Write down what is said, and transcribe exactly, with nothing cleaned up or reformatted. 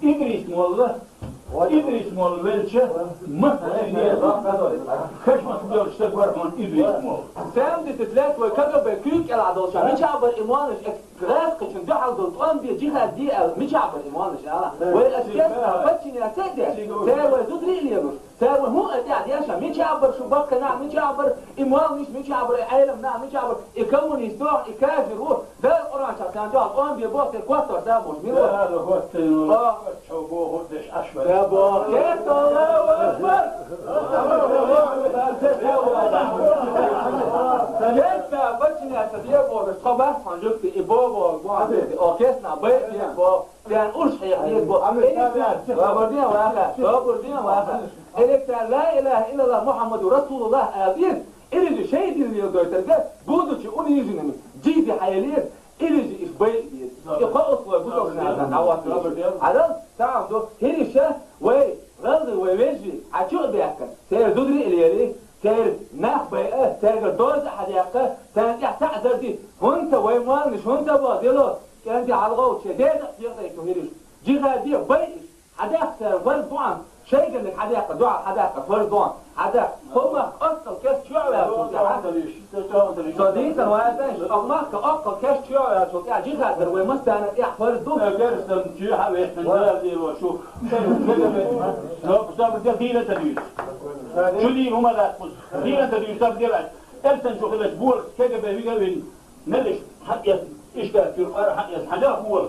Идрис молла, Идрис молла велча, ма, хешмат белча саг вар хьона Идрис молла. Семьдесят лет вай КГБ куьйга кӀелахь долча, мичахь бар имамаш, э, гӀаскхичун дуьхьал дола тӀом бе, джихад де аьлча, мичахь бар имамаш, ала? Вай аскерна подчиняться а деш, цар вай зударий а лелаш, цар вай хӀун а тӀехь деш, мичахь бар шу баккхий нах, мичахь бар имамаш, мичахь бар Ӏелам нах, мичахь бар и коммунист, и кафир ву, Дала Къуръан чу царна дуьхьал тӀом бе боху, церан коттор сабуш, мила? Дала хоттийна. О. Чо боху деш Ӏаш вара. Да бо. Кхеталла, Аллаху акбар! Кхеталла, подчиняться де боху, тхо бац хьона жугтий, и бо бо, бо, о, кхетна, бай де бо, царна урс хьеха де бо. Амин. Собар де, ваха, собар де, ваха. Электрон, لا إله إلا الله محمد رسول الله аьлла деза. Или же шайдин леладойтарга, будучи униженными, джизи хьаялера, или же иш байъа деза. И кхо условие бусалба наха дӀахӀоттадеш. Хьадал, цхьа хӀама ду, хӀирийша, вай, гӀалгӀай вай вежарий, хьачу а баьккха, церан зударий а лелий, церан нах байъа, цаьргара доза а хьадаьккха, царна тӀехь цхьа а зар де, хӀунда вай молланаш, хӀунда бо, дело, кӀанти хьалгӀовтта, шоай деза а кхетадайта хӀирийша. Джихад де, байъа иш. Хьадаккха царна фарз ду Ӏа, шайгара хьадаккха, дуьхьал хьадаккха фарз ду Ӏа, хьадаккха. Кхо махка оккхал кест чу а ваьлчул тӀехьа. Со дийцар вай аьлча, кхо махка оккхал кест чу а ваьлчул тӀехьа, джихад дар вай массарна тӀехь фарз ду. Э, керстанчу хьавехкан Дала лело шу. Шу, шу, шу, дийна ца дуьйцу. Шу дийна хӀума дац кхуза. Дийна ца дуьйцу, саб делац. Керстанчу хилач болаш, КГБ вига вин. Мелаш хьаэц, иштта чуьра къара хьаэц, хьажа хӀума.